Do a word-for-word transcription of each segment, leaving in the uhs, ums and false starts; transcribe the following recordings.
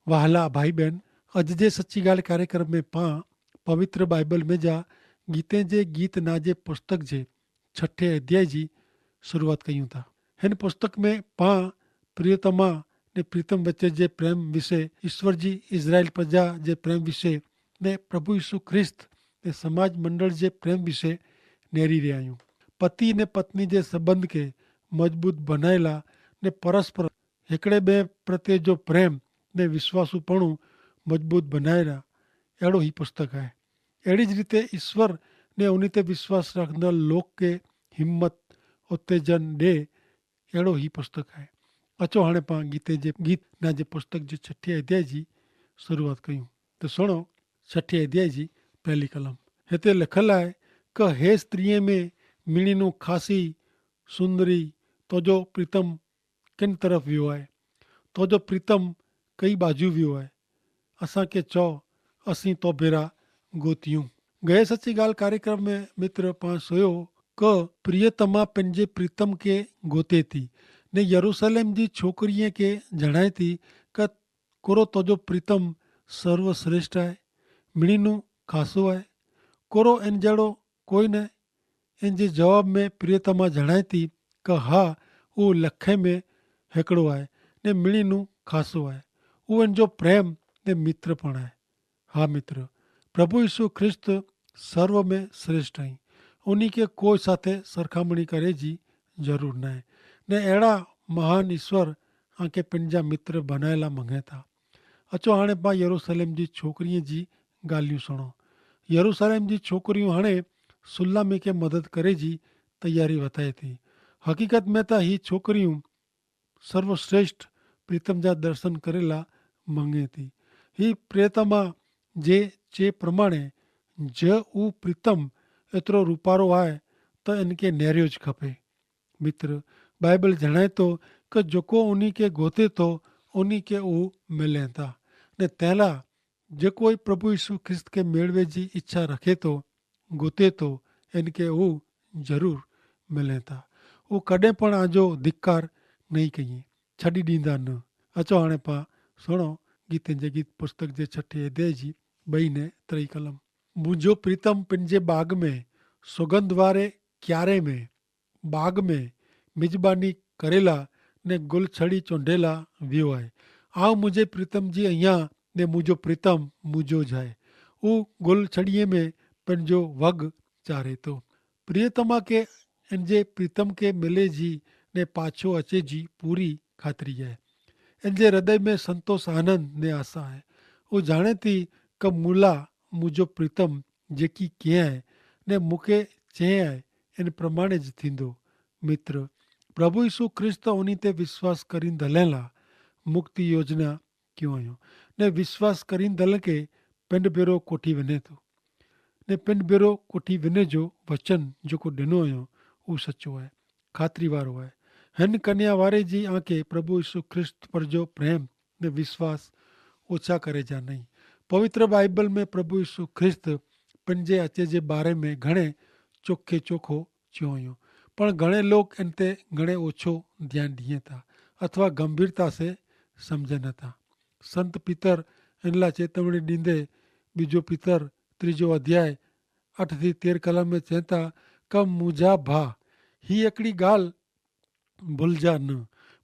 વહાલા ભાઈ બહેન, અજ જે સચ્ચી ગાલ કાર્યક્રમ મેં પાં પવિત્ર બાઈબલ મેં જા ગીતે જે ગીત ના જે પુસ્તક જે છઠે અધ્યાય જી શરૂઆત કહ્યું થા. હેન પુસ્તક મેં પાં પ્રિયતમા ને પ્રિતમ વચ્ચે જે પ્રેમ વિશે, ઈસ્વર જી ઇઝરાયેલ પ્રજા જે પ્રેમ વિશે, ને પ્રભુ ઈસુ ખ્રિસ્ત ને સમાજ મંડળ જે પ્રેમ વિશે નેરી રહ્યા આયું. પતિ ને પત્ની જે સંબંધ કે મજબૂત બનાયેલા ને પરસ્પર હેકડ઼ે બે પ્રત્યે જો પ્રેમ ને વિશ્વાસુ પણું મજબૂત બનાયેલા એડો હી પુસ્તક હૈ. એડી જ રીતે ઈસ્વર ને ઉની તે વિશ્વાસ રાખનાર લોક કે હિંમત, ઉત્તેજન દે એડો હી પુસ્તક હૈ. અચો હાણે પાં ગીતે જે ગીત ના જે પુસ્તક જે છઠ્ઠી અધ્યાય જી શરૂઆત કહ્યું. તો સુણો, છઠ્ઠી અધ્યાય જી પહેલી કલમ. હેતે લખલ હૈ કે હે સ્ત્રીએ મેં મિણીનું ખાસી સુંદરી, તોજો પ્રિતમ કિન તરફ વ્યો હૈ? તોજો પ્રિતમ કઈ બાજુ વ્યો હૈ? અસાં કે ચો, અસી તો ભેરા ગોતિયું. ગયે સચ્ચી ગાલ કાર્યક્રમ મેં મિત્ર પાંચ સોયો કે પ્રિયતમા પન જે પ્રિતમ કે ગોતે થી ને યરૂસલેમ જી છોકરીએ કે જણાય થી કે કોરો તોજો પ્રિતમ સર્વશ્રેષ્ઠ આય, મિણીનું ખાસો આય? કોરો એન જેડો કોઈ નાય? એન જે જવાબ મેં પ્રિયતમા જણાય તી કે હા, ઉહ લખે મેં હેકડો આય ને મિણીનું ખાસો આય. ઉહ એન જો પ્રેમ ને મિત્ર પણ આય. હા મિત્ર, પ્રભુ ઈસુ ખ્રિસ્ત સર્વ મેં શ્રેષ્ઠ હૈં. ઉની કે કોઈ સાથે સરખામણી કરે જી જરૂર નાય. ને એડા મહાન ઈસ્વર આંકે પન જા મિત્ર બનાયેલા મંગેતા. અચો હાણે પાં યરૂસલેમ જી છોકરીએ જી ગાલિયું સુણો. યરૂસલેમ જી છોકરીયું હાણે સુલામી કે મદદ કરે જી તૈયારી વતાએ થી. હકીકત મેં તા હી છોકરીયું સર્વશ્રેષ્ઠ પ્રિતમ જા દર્શન કરેલા મંગે થી. હી પ્રિયતમા જે ચે પ્રમાણે જે ઉ પ્રિતમ એતરો રૂપારો આય, તો એનકે નેર્યો જ ખપે. મિત્ર, બાઈબલ જણાયતો કે જોકો ઉની કે ગોતેતો ઉની કે ઉ મિલેતા. ને તેલા જે કોઈ પ્રભુ ઈસુ ખ્રિસ્ત કે મેળવે જી ઇચ્છા રખેતો ગોતેતો એનકે ઉ જરૂર મિલેતા. ઉ કડ઼ે પણ આજો ધિક્કાર નહીં કહિએ, છડી દીંદા ન. અચો હાણે પા સુણો, ગીતે જે ગીત પુસ્તક જે છઠી અધ્યાય જી બઈ ને ત્રય કલમ. મુજો પ્રિતમ પન જે બાગ મેં સુગંધ વારે ક્યારે મેં બાગ મેં મિજબાની કરેલા ને ગુલછડી ચોંડેલા વ્યો આય. આવ મુઝે પ્રિતમ જી અહિયા ને મુજો પ્રિતમ મુજો જાય. ઉ ગુલછડીએ મેં પન જો વગ ચારે તો. પ્રિયતમા કે એન જે પ્રિતમ કે મિલે જી ને પાછો અચે જી પૂરી ખાતરી આય. એન જે હૃદય મેં સંતોષ આનંદ ને આશા આય. ઉ જાણે તી કે મુલા મુજો પ્રિતમ જેકી કેહ આય ને મુકે ચેહ આય એન પ્રમાણે જ થીંદો. મિત્ર, પ્રભુ ઈસુ ખ્રિસ્ત ઉની તે વિશ્વાસ કરીંદલેલા મુક્તિ યોજના ક્યો અયો. ને વિશ્વાસ કરીંદલ કે પિંડ ભેરો કોઠી વેને તો ને પિંડ ભેરો કોઠી વેને જો વચન જોકો ડેનો અયો ઉસચો આય, ખાતરી વારો આય. હેન કન્યા વારે જી આંકે પ્રભુ ઈસુ ખ્રિસ્ત પર જો પ્રેમ ને વિશ્વાસ ઓછા કરે જા નહીં. પવિત્ર બાઈબલ મેં પ્રભુ ઈસુ ખ્રિસ્ત પન જે અચે જે બારે મેં ઘણે ચોખે ચોખો ચ્યો અયો. પણ ઘણે લોક એન તે ઘણે ઓછો ધ્યાન દિયે તા અથવા ગંભીરતા સે સમઝે ન તા. સંત પિતર એનલા ચેતવણી દીંદે બીજો પિતર ત્રીજો અધ્યાય અઠ થી તેર કલમ મેં ચેતા, કમ મુઝા ભા હી એકડી ગાલ ભુલ જા ન.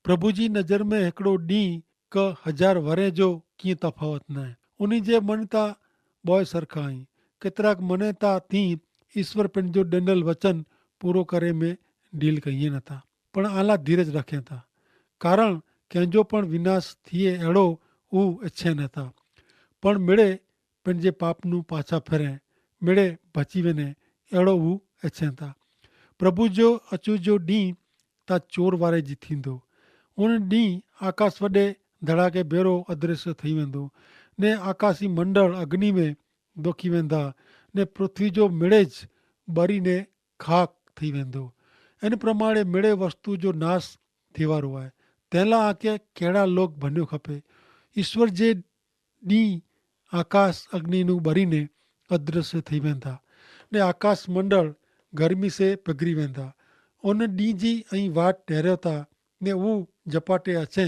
પ્રભુ જી નજર મેં હેકડો દી ક હજાર વરે જો કિંય તફાવત નાય. ઉની જે મન તા બોય સરખા હૈં. કેતરાક મને તા તી ઈસ્વર પેનજો ડેનલ વચન પૂરો કરે મેં ઢીલ કહિયે નતા. પણ આલા ધીરજ રખે તા કારણ કેંજો પણ વિનાશ થિયે એડો ઉ એચ્છે નતા. પણ મેડે પેનજે પાપનું પાછા ફેરે મેડે ભચી વેને એડો ઉ એચ્છે તા. પ્રભુ જો અચુ જો દી તા ચોર વારે જી થીંદો. ઉન દી આકાશ વડે ધડાકે ભેરો અદ્રશ્ય થઈ વેંદો. ને આકાશી મંડળ અગ્નિ મેં દોખી વેંદા. ને પૃથ્વી જો મેડે જ બરી ને ખાક થઈ વેંદો. એન પ્રમાણે મેડે વસ્તુ જો નાસ થેવારો આય. તેલા આકે કેડા લોક ભન્યો ખપે? ઈસ્વર જે દી આકાશ અગ્નિનું બરી ને અદ્રશ્ય થઈ વેંદા. ને આકાશ મંડળ ગરમી સે પગરી વેંદા. ઉન દી જી અહીં વાટ ઢેર્યો તા ને ઉ જપાટે અછે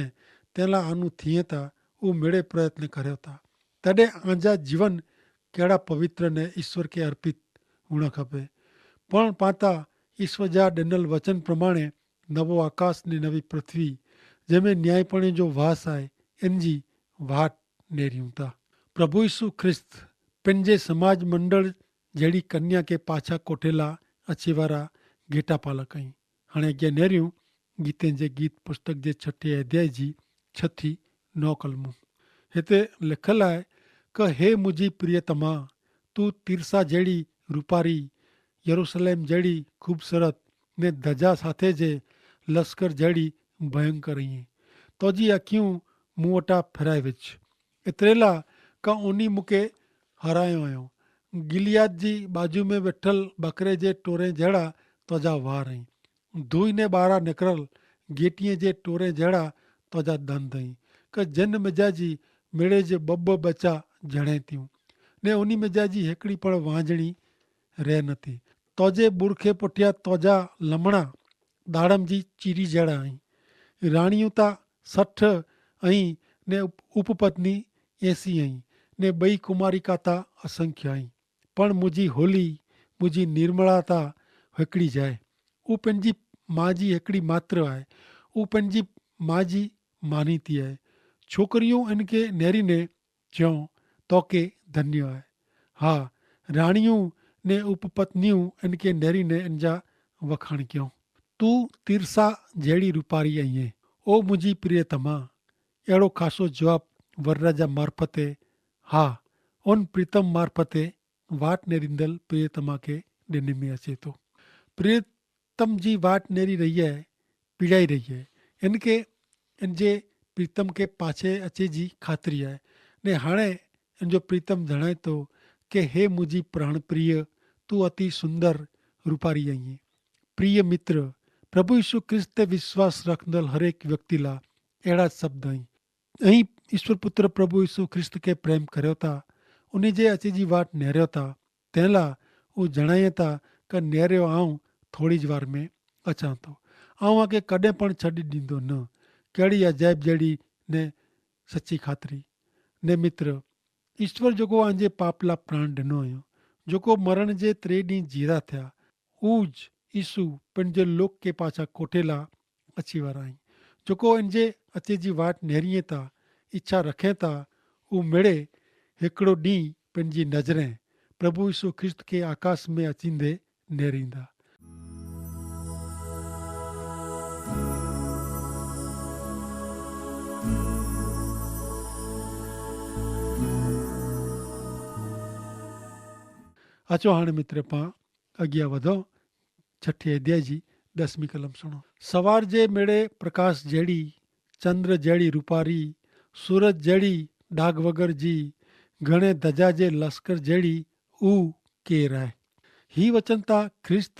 તેલા આનું થિયે તા ઉમેડ઼ે પ્રયત્ન કર્યો થા. તદે આજા જીવન કહેડા પવિત્ર ને ઈસ્વર કે અર્પિત હુણા ખપે. પણ પાતા ઈસ્વર જા ડેનલ વચન પ્રમાણે નવો આકાશ ને નવી પૃથ્વી જેમે ન્યાયીપણે જો વાસ આય એન જી વાટ નેર્યું થા. પ્રભુ ઈસુ ખ્રિસ્ત પેનજે સમાજ મંડળ જેડી કન્યા કે પાછા કોઠેલા અછીવારા ગેટા પાલક અહીં. હણે અજ્ઞા નેર્યું ગીતે જે ગીત પુસ્તક જે છઠે અધ્યાય જી છ થી નવ કલમો. હેતા લેખલ આય કે હે મુઝે પ્રિયતમા, તુ તિરસા જેડી રૂપારી, યરુસલેમ જેડી ખુબસરત ને ધજા સાથે જે લસ્કર જેડી ભયંકર અહીં. તોજી અખિયું મુવટા ફેરાય વિચ એતરેલા કા ઉની મુકે હરાયો અયો. ગિલિયાદ જી બાજુ મેં વેઠલ બકરે જે ટોરે જેડા તોજા વાર અહીં. ધૂઈ ને બારા નેકરલ ગેટિયે જે ટોરે જેડા તોજા દંધ અહીં. કે જેન મેજા જી મેળે જે બબ બચા જણે થયું ને ઉની મેજા જી હેકડી પણ વાંજણી રહે નથી. તોજે બુરખે પઠ્યા તોજા લમણા દાડમ જી ચીરી જેડા અહીં. રાણીયું તા સઠ અહીં ને ઉપપત્ની એસી અહીં ને બઈ કુમારિકા તા અસંખ્ય અહીં. પણ મુઝી હોલી મુઝી નિર્મળાતા હેકડી જાય. ઉપનજી માજી હેકડી માત્ર આય. ઉપનજી માજી માનીતી આય. છોકરિયું એનકે નેરીને ચ્યો, તો કે ધન્ય આય. હા, રાણીયું ને ઉપપત્નિયું એનકે નેરીને એનજા વખાણ ક્યો. તું તિરસા જેડી રૂપારી અઇયે ઓ મુઝી પ્રિયતમા. એડો ખાસો જવાબ વરરાજા મારફતે, હા, ઓન પ્રિતમ મારફતે વાટ નેરીંદલ પ્રિયતમા કે ડેને મેં અચેતો. પ્રિયતમ જી વાટ નેરી રહી હૈ, પીડાઈ રહી હૈ. એન કે એન જે પ્રિતમ કે પાછે અચે જી ખાતરી હૈ. ને હાણે એન જો પ્રિતમ જણાયતો કે હે મુઝી પ્રાણપ્રિય, તું અતિ સુંદર રૂપારી અઇયે. પ્રિય મિત્ર, પ્રભુ ઈસુ ખ્રિસ્ત તે વિશ્વાસ રાખંદલ હરેક વ્યક્તિલા એડા શબ્દ અહીં. અહીં ઈસ્વર પુત્ર પ્રભુ ઈસુ ખ્રિસ્ત કે પ્રેમ કર્યો તા, ઉની જે અચે જી વાટ નેર્યો તા. તેનલા ઉં જણાયે તા કે નેર્યો આઉં થોડી જ વાર મેં અચાંતો. આઉં આકે કડે પણ છડી દીંદો ન. કેડી અજાયબ જેડી ને સચ્ચી ખાતરી. ને મિત્ર, ઈસ્વર જોકો આંજે પાપલા પ્રાણ ડેનો અયો, જોકો મરણ જે ત્રે દી જીરા થ્યા, ઉજ ઈસુ પણ જે લોક કે પાછા કોઠેલા અચ્છી વાર આઈ. જોકો એન જે અચ્છે જી વાટ નેરી તા, ઇચ્છા રખે તા, ઉમેડે હેકડો દી પેનજી નજરે પ્રભુ ઈસુ ખ્રિસ્ત કે આકાશ મેં અચીંદે નેરી દા. અચો હાણે મિત્ર પા અગિયા વધો. છઠી અધ્યાય જી દસમી કલમ સુણો. સવાર જે મેળે પ્રકાશ જેડી, ચંદ્ર જેડી રૂપારી, સૂરજ જેડી ડાગ વગર જી, ઘણે ધજા જે લશ્કર જેડી ઉ કેર આય. હી વચન તા ખ્રિસ્ત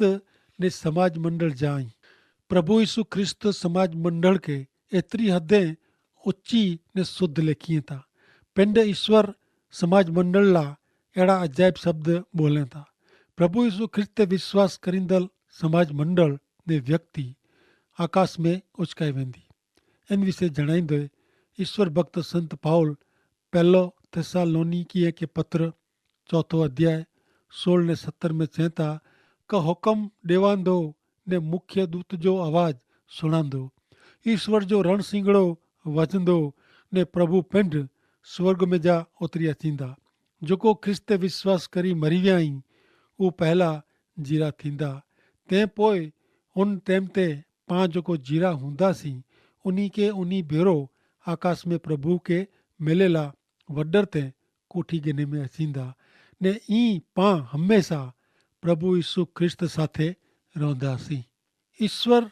ને સમાજ મંડળ જાઈ. પ્રભુ ઈસુ ખ્રિસ્ત સમાજ મંડળ કે એતરી હદે ઉચ્ચી ને શુદ્ધ લેખીએ તા. પેંડ ઈસ્વર સમાજ મંડળ લા એડા અજાયબ શબ્દ બોલે તા. પ્રભુ ઈસુ ખ્રિસ્ત તે વિશ્વાસ કરીંદલ સમાજ મંડળ ને વ્યક્તિ આકાશ મેં ઉચકાઈ વેંદી. એન વિશે જણાઈંદો ઈસ્વર ભક્ત સંત પાઉલ પહેલો થેસ્સાલોનિકીએ કે પત્ર ચોથો અધ્યાય સોળ ને સત્તર મેં ચેંતા કે હુકમ દેવાંદો ને મુખ્ય દૂત જો અવાજ સુણાંદો, ઈસ્વર જો રણસિંગડો વજંદો, ને પ્રભુ પેંધ સ્વર્ગ મેં જા ઉતરી અચીંદા. જોકો ખ્રિસ્ત તે વિશ્વાસ કરી મરી વ્યાઈ ઉં પહેલા જીરા થીંદા. તે પોય ઉન ટેમ તે પાં જોકો જીરા હુંદા સી ઉની કે ઉની ભેરો આકાશ મેં પ્રભુ કે મેલેલા વડર તે કોઠી ગેને મેં અચીંદા. ને ઈ પાં હમેંસા પ્રભુ ઈસુ ખ્રિસ્ત સાથે રોંધા સી. ઈસ્વર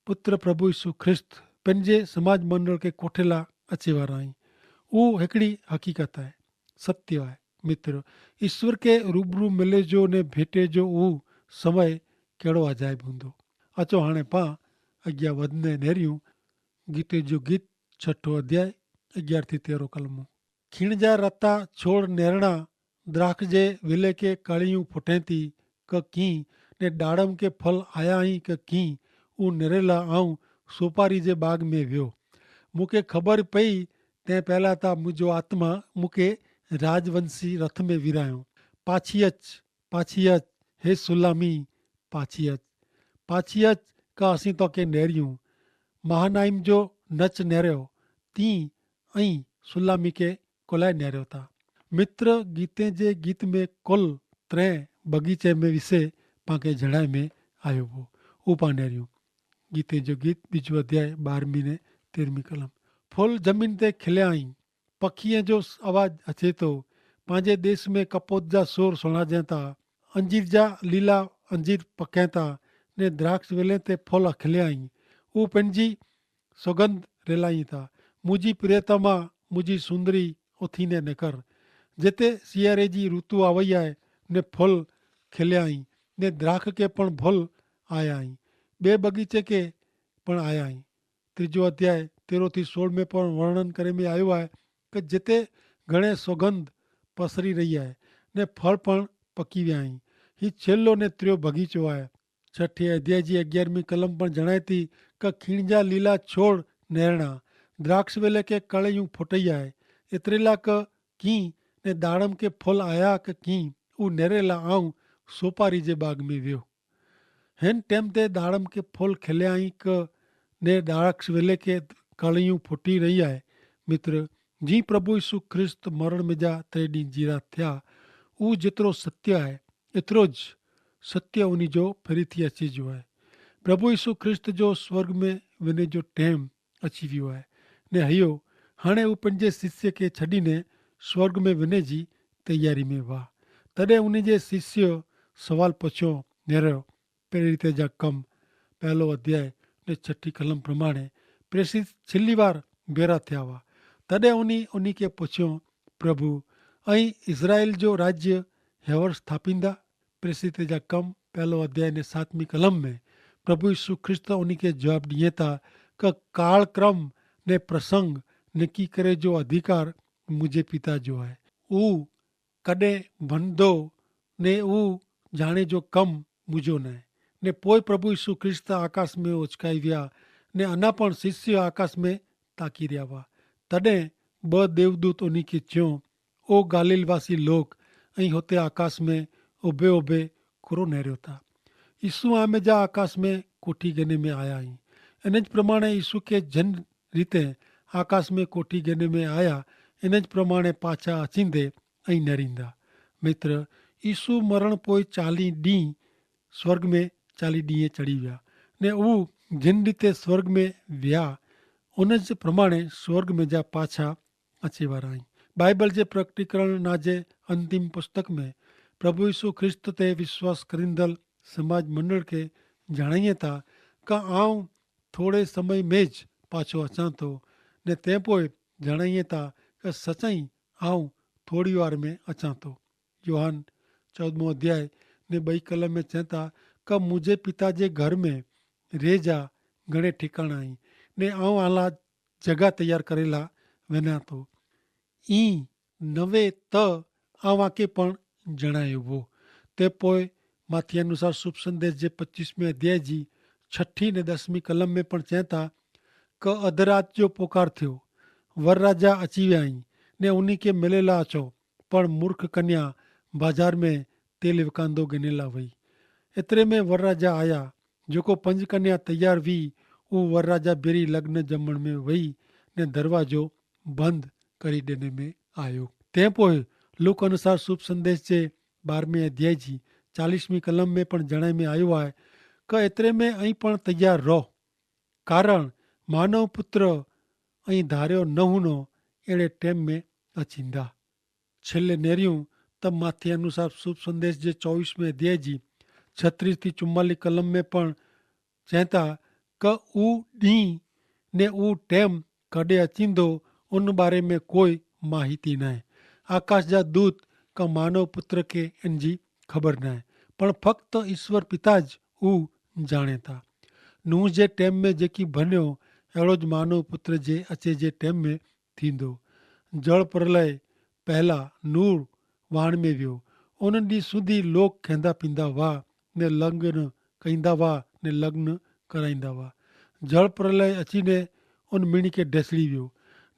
પુત્ર પ્રભુ ઈસુ ખ્રિસ્ત પેનજે સમાજ મંડળ કે કોઠેલા અચેવારા હૈં. ઉહ હેકડી હકીકત હૈ, સત્ય હૈ. મિત્ર, ઈસ્વર કે રૂબરૂ મિલે જો ને ભેટે જો ઉહ સમય કેડો અજાયબ હુંદો. અચો હાણે પાં અગિયા વધને નેર્યું. ગીતે જો ગીત છઠો અધ્યાય અગિયાર થી તેરો કલમો. ખીણ જા રત્તા છોડ નેરણા, દ્રાખ જે વિલે કે કળિયું ફુટેંતી કે કી, ને ડાડમ કે ફલ આયા હી કે કી, ઉં નેરેલા આઉં સોપારી જે બાગ મેં વ્યો. મુકે ખબર પઈ તે પહેલા તા મુજો આત્મા મુકે રાજવંશી રથ મેં વિરાયો. પાછી અચ પાછી અચ હે સુલામી પાછી અચ પાછી અચ કા અસી તો કે નેર્યું. મહાનાઈમ જો નચ નેર્યો તી અહીં સુલામી કે કોલાઈ નેર્યો તા. મિત્ર ગીતે જે ગીત મેં કોલ ત્રે બગીચે મેં વિશે પાંકે જણાય મેં આયો વો. ઉપા નેર્યું ગીતે જો ગીત બીજું અધ્યાય બારમી ને તેરમી કલમ. ફોલ જમીન તે ખિલ્યા અહીં પખીએ જો અવાજ હચેતો. પાંજે દેશ મેં કપોત જા સોર સુણાજેતા. અંજીર જા, લીલા અંજીર પકેતા ને દ્રાક્ષ વેલે તે ફોલ અખલ્યા અહીં. ઉપને જી સોગંધ રેલાઈ થા. મુઝે પ્રિયતમા મુઝે સુંદરી ઓથી ને નકર. જેતે સિયારે જી રુતુ આવયા હૈ ને ફલ ખેલ્યા હૈં ને દ્રાખ કે પણ ભલ આયા હૈં. બે બગીચે કે પણ આયા હૈં. ત્રીજો અધ્યાય તેરો થી સોળ મેં પણ વર્ણન કરે મેં આયો હૈ કે જેતે ઘણે સોગંધ પસરી રહી હૈ ને ફળ પણ પકી વ્યા હૈં. હી છેલ્લો ને ત્રિયો બગીચો હૈ. છઠ્ઠી અધ્યાય જી અગિયારમી કલમ પણ જણાયતી કે ખીણજા લીલા છોડ નેરણા દ્રાક્ષ વેલે કે કળે યું ફોટૈયા હૈ. એતરેલા કે કિં ને દાડમ કે ફલ આયા કે કિં ઉં નેરેલા આઉં સોપારી જે બાગ મેં વ્યો. હેન ટેમ તે દાડમ કે ફલ ખેલે આઈ કે ને દાડક્ષ વેલે કે કળિયું ફોટી રહી આય. મિત્ર, જી પ્રભુ ઈસુ ખ્રિસ્ત મરણ મેં જા ત્રે દી જીરા થ્યા ઉં જેતરો સત્ય આય એતરો જ સત્ય ઉની જો ફેરી થી અચ્છી જો આય. પ્રભુ ઈસુ ખ્રિસ્ત જો સ્વર્ગ મેં વેને જો ટેમ અચ્છી વ્યો આય. ને હયો હાણે ઉપને જે શિષ્ય કે છડી ને સ્વર્ગ મેં વેને જી તૈયારી મેં વાહ. તદે ઉની જે શિષ્ય સવાલ પછો નેરો. પ્રેરિતે જા કમ પહેલો અધ્યાય ને છઠી કલમ પ્રમાણે પ્રેસિત છેલ્લી વાર ભેરા થ્યાવા. તદે ઉની ઉની કે પછો, પ્રભુ, અહીં ઇઝરાયેલ જો રાજ્ય હેવર સ્થાપિંદા? પ્રેસિતે જા કમ પહેલો અધ્યાય ને સાતમી કલમ મેં પ્રભુ ઈસુ ખ્રિસ્ત ઉની કે જવાબ દિયે તા કે કાળક્રમ ને પ્રસંગ નક્કી કરે જો અધિકાર મુઝે પિતા જો હૈ. ઉ કદે ભનદો ને ઉ જાણે જો કમ મુજો નાય. ને પોય પ્રભુ ઈસુ ખ્રિસ્ત આકાશ મેં ઓચકાઈ વ્યા ને અના પણ શિષ્ય આકાશ મેં તાકી રહ્યા વા. તદે બ દેવદૂત ઉની કે ચ્યો, ઓ ગાલિલવાસી લોક, અહીં હોતે આકાશ મેં ઉભે ઉભે કોરો નહર્યો તા? ઈસુ આમે જા આકાશ મેં કોઠી ગને મેં આયા હી. અને જ પ્રમાણે ઈસુ કે જન રીતે આકાશ મેં કોઠી ગને મેં આયા, અને જ પ્રમાણે પાછા અચીંદે અહીં નરીંદા. મિત્ર, ઈસુ મરણ પોય ચાલી દી સ્વર્ગ મેં ચાલી દીએ ચડી વ્યા. ને ઉ જેન રીતે સ્વર્ગ મેં વ્યા ઉન જ પ્રમાણે સ્વર્ગ મેં જા પાછા અચેવારા હૈં. બાઈબલ જે પ્રકટીકરણ ના જે અંતિમ પુસ્તક મેં પ્રભુ ઈસુ ખ્રિસ્ત તે વિશ્વાસ કરીંદલ સમાજ મંડળ કે જણાયે તા કા આઉં થોડે સમય મેં જ પાછો અચાંતો. ને તે પોય જણાયે તા કે સચાઈ આઉં થોડી વાર મેં અચાંતો. યોહાન ચૌદમો અધ્યાય ને બઈ કલમ મેં ચેંતા કે મુઝે પિતા જે ઘર મેં રેજા ઘણે ઠિકાણા હૈં, ને આઉં આલા જગા તૈયાર કરેલા વેના તો. ઈ નવે ત આવાંકે પણ જણાયો વો. તે પોય માથી અનુસાર શુભ સંદેશ જે પચ્ચીસમે અધ્યાય જી છઠી ને દસમી કલમ મેં પણ ચેંતા કે અધરાત જો પોકાર થયો, વરરાજા અચીવ્યા હી ને ઉની કે મેલેલા અચો, પણ મૂર્ખ કન્યા બાજાર મેં તેલ વિકાંદો ગનેલા વય. એતરે મેં વરરાજા આયા, જોકો પંજ કન્યા તૈયાર વી ઉં વરરાજા ભેરી લગ્ન જમણ મેં વય ને દરવાજો બંધ કરી દેને મેં આયો. તે પોય લુક અનુસાર શુભ સંદેશ જે બારમે અધ્યાય જી ચાલીસમી કલમ મેં પણ જણાય મેં આયો આય કે એતરે મેં અહીં પણ તૈયાર રોહ, કારણ માનવ પુત્ર અહીં ધાર્યો નહુનો એડે ટેમ મેં અચિંદા. છેલ્લે નેર્યું તબ માથી અનુસાર શુભ સંદેશ જે ચોવીસમે અધ્યાય જી છત્રીસ થી ચુમ્માલી કલમ મેં પણ ચેંતા કે ઉ દી ને ઉ ટેમ કડે અચિંદો ઉન બારે મેં કોઈ માહિતી નાય. આકાશ જા દૂત કા માનવ પુત્ર કે એન જી ખબર નાય, પણ ફક્ત ઈસ્વર પિતા જ ઉ જાણે તા. નૂહ જે ટેમ મેં જેકી ભન્યો એડો જ માનવ પુત્ર જે અચે જે ટેમ મેં થીંદો. જળ પ્રલય પહેલા નૂહ વાણ મેં વ્યો. ઉન દી સુધી લોક ખેંદા પીંદા વા ને લગ્ન કઈંદા વા ને લગ્ન કરાઈંદા વા. જળ પ્રલય અચીને ઉન મિણી કે ઢેસડી વ્યો.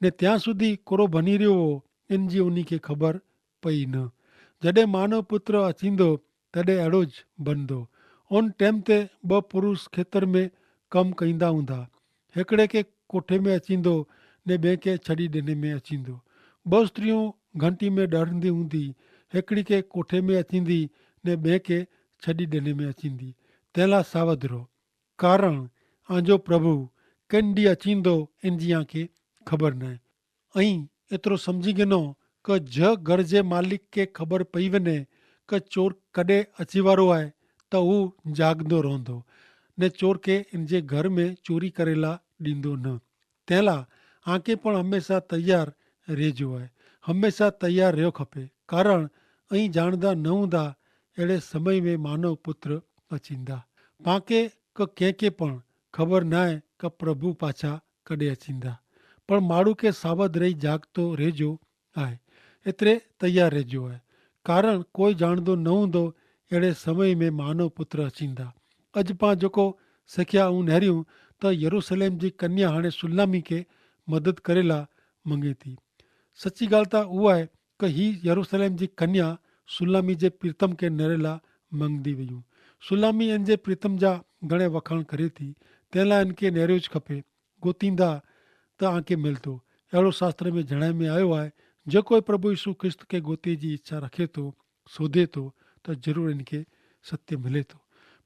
ને ત્યાં સુધી કોરો ભની રહ્યો હો, એન જી ઉની કે ખબર પઈ ન. જડે માનવ પુત્ર અચીંદો, તડે એડો જ બનદો. ઉન ટેમ તે બહ પુરુષ ખેતર મેં કમ કઈંદા હુંદા. હેકડ઼ે કે કોઠે મેં અચીંદો, ને બે કે છડી દેને મેં અચીંદો. બહ સ્ત્રી ઘંટી મેં ડરંદી હુંદી. હેકડ઼ી કે કોઠે મેં અચીંદી, ને બે કે છડી દેને મેં અચીંદી. તેલા સાવધ રહો. કારણ આજો પ્રભુ કેન દી અચીંદો, એન જી આંખે ખબર નાય. અહીં એતરો સમઝી ગનો, કે જ ઘર જે માલિક કે ખબર પઈ વને કે ચોર કદે અચીવારો આય, તો ઉં જાગદો રોંધો. ને ચોર કે એન જે ઘર મેં ચોરી કરેલા દીંદો ન. તેલા આંખે પણ હમેંશા તૈયાર રહેજો આય. હમેંશા તૈયાર રહ્યો ખપે. કારણ અહીં જાણદા નહુંદા એડે સમય મેં માનવ પુત્ર અચીંદા. પાંકે કે કેંકે પણ ખબર નાય કે પ્રભુ પાછા કદે અચીંદા. પણ માડૂ કે સાવધ રહી જાગતો રહેજો આય. એતરે તૈયાર રહેજો આય. કારણ કોઈ જાણદો નહુંદો એડે સમય મેં માનવ પુત્ર અચીંદા. અજ પાં જોકો સખ્યા ઉં નહર્યું, તો યરૂસલેમ જી કન્યા હાણે સુલામી કે મદદ કરેલા મંગેતી. સચ્ચી ગાલતા ઉઆએ કે હી યરૂસલેમ જી કન્યા સુલામી જે પ્રિતમ કે નેરેલા મંગદી વયું. સુલામી એન જે પ્રિતમ જા ઘણે વખાણ કરે થી. તેલા એન કે નેર્યો જ ખપે. ગોતિંદા તો આંકે મેલતો. એડો શાસ્ત્ર મેં જણાય મેં આયો આય, જે કોઈ પ્રભુ ઈસુ ખ્રિસ્ત કે ગોતે જી ઇચ્છા રખે તો, શોધે તો, તો જરૂર એન કે સત્ય મેલે તો.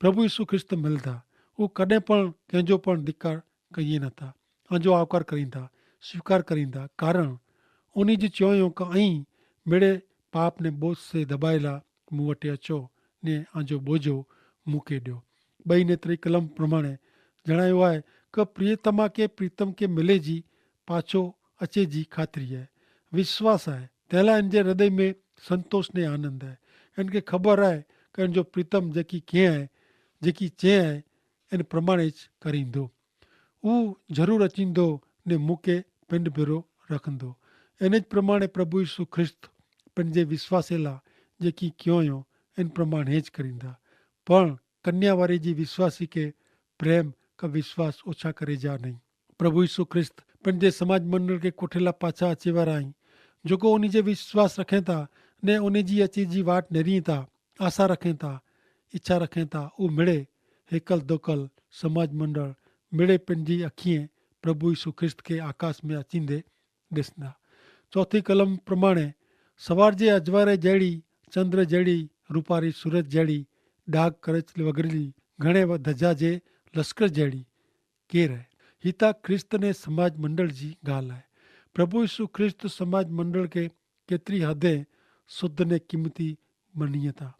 પ્રભુ ઈસુ ખ્રિસ્ત મેલદા. ઉં કદે પણ કેંજો પણ ધિક્કાર કહિયે નતા. આજો આવકાર કરીંદા, સ્વીકાર કરીંદા. કારણ ઉની જી ચોંયો કે અહીં મેડે પાપ ને બોજ સે દબાયેલા મુવટે અચો, ને આજો બોજો મુકે દ્યો. બઈ ને ત્રિકલમ પ્રમાણે જણાયો આય, કે પ્રિયતમા કે પ્રિતમ કે મિલે જી પાછો અચે જી ખાતરી આય, વિશ્વાસ આય. તેલા એન જે હૃદય મેં સંતોષ ને આનંદ આય. એન કે ખબર આય કે એન જો પ્રિતમ જેકી કેહ આય, જેકી ચેહ આય, એન પ્રમાણે જ કરીંદો. ઉં જરૂર અચીંદો ને મુકે પિંડ ભેરો રખંદો. એન જ પ્રમાણે પ્રભુ ઈસુ ખ્રિસ્ત પન જે વિશ્વાસેલા જેકી ક્યોંયો એન પ્રમાણે જ કરીંદા. પણ કન્યાવારી જી વિશ્વાસી કે પ્રેમ કા વિશ્વાસ ઓછા કરે જા નહીં. પ્રભુ ઈસુ ખ્રિસ્ત પન જે સમાજ મંડળ કે કોઠેલા પાછા અચેવારા અહીં, જોકો ઉની જે વિશ્વાસ રખેતા ને ઉની જી અચી જી વાટ નેરીતા, આશા રખેતા, ઇચ્છા રખેતા ઉં મેડે હેકલ દોકલ સમાજ મંડળ મેડે પન જી અખીએ પ્રભુ ઈસુ ખ્રિસ્ત કે આકાશ મેં અચીંદે દેસના. ચોથી કલમ પ્રમાણે સવાર જે અજવારે જેડી, ચંદ્ર જેડી, રૂપારી સુરજ જેડી, ડાગ કરચ વગરેલી ઘણે ધજા જે લશ્કર જેડી કેહ રહે. હિતા ખ્રિસ્ત ને સમાજ મંડળ જી ગાલ આય. પ્રભુ ઈસુ ખ્રિસ્ત સમાજ મંડળ કે કેતરી હદે શુદ્ધ ને કિંમતી મનીયતા.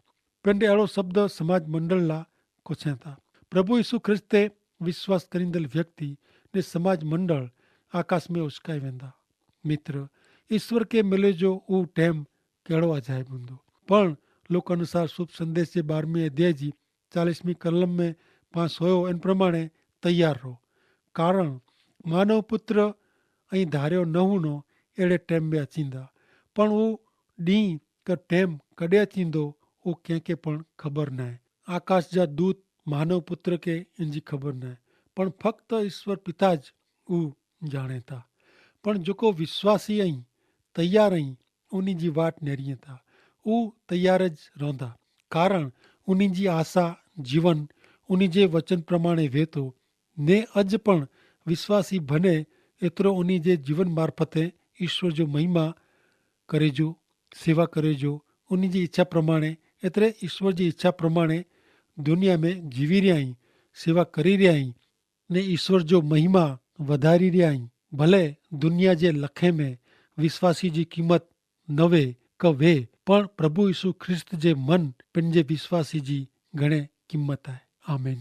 પેંડે એડો શબ્દ સમાજ મંડળ લા કોછેતા. પ્રભુ ઈસુ ખ્રિસ્તે વિશ્વાસ કરીંદલ વ્યક્તિ ને સમાજ મંડળ આકાશ મેં ઉચકાઈ વેંદા. મિત્ર, ઈસવર કે મિલે જો ઉં ટેમ કહેડો અજાયબ હુંદો. પણ લોક અનુસાર શુભ સંદેશ જે બારમી અધ્યાય જી ચાલીસમી કલમ મેં પાસ હોયો એન પ્રમાણે તૈયાર રહો. કારણ માનવ પુત્ર અહીં ધાર્યો નહુનો એડે ટેમ મેં અચીંદા. પણ ઉં ડીંહ કે ટેમ કડે અચીંદો ઉં કેંકે પણ ખબર નાય. આકાશ જા દૂત માનવ પુત્ર કે એનજી ખબર નાય. પણ ફક્ત ઈસવર પિતા જ ઉં જાણેતા. પણ જોકો વિશ્વાસી અહીં તૈયાર અહીં ઉની જી વાટ નેરીએ તા ઉહ તૈયાર જ રોંધા. કારણ ઉની જી આશા જીવન ઉની જે વચન પ્રમાણે વેતો. ને અજ પણ વિશ્વાસી ભને એતરો ઉની જે જીવન મારફતે ઈશ્વર જો મહિમા કરે જો સેવા કરે જો ઉની જી ઇચ્છા પ્રમાણે એતરે ઈશ્વર જી ઇચ્છા પ્રમાણે દુનિયા મેં જીવી રહ્યા હી, સેવા કરી રહ્યા હી. ને ઈસ્વર જો મહિમા વધારી રહ્યા હી. ભલે દુનિયા જે લખે મેં વિશ્વાસી જી કિંમત નવે કે વે, પણ પ્રભુ ઈસુ ખ્રિસ્ત જે મન પેનજે વિશ્વાસી જી ઘણે કિંમત આય. આમેન.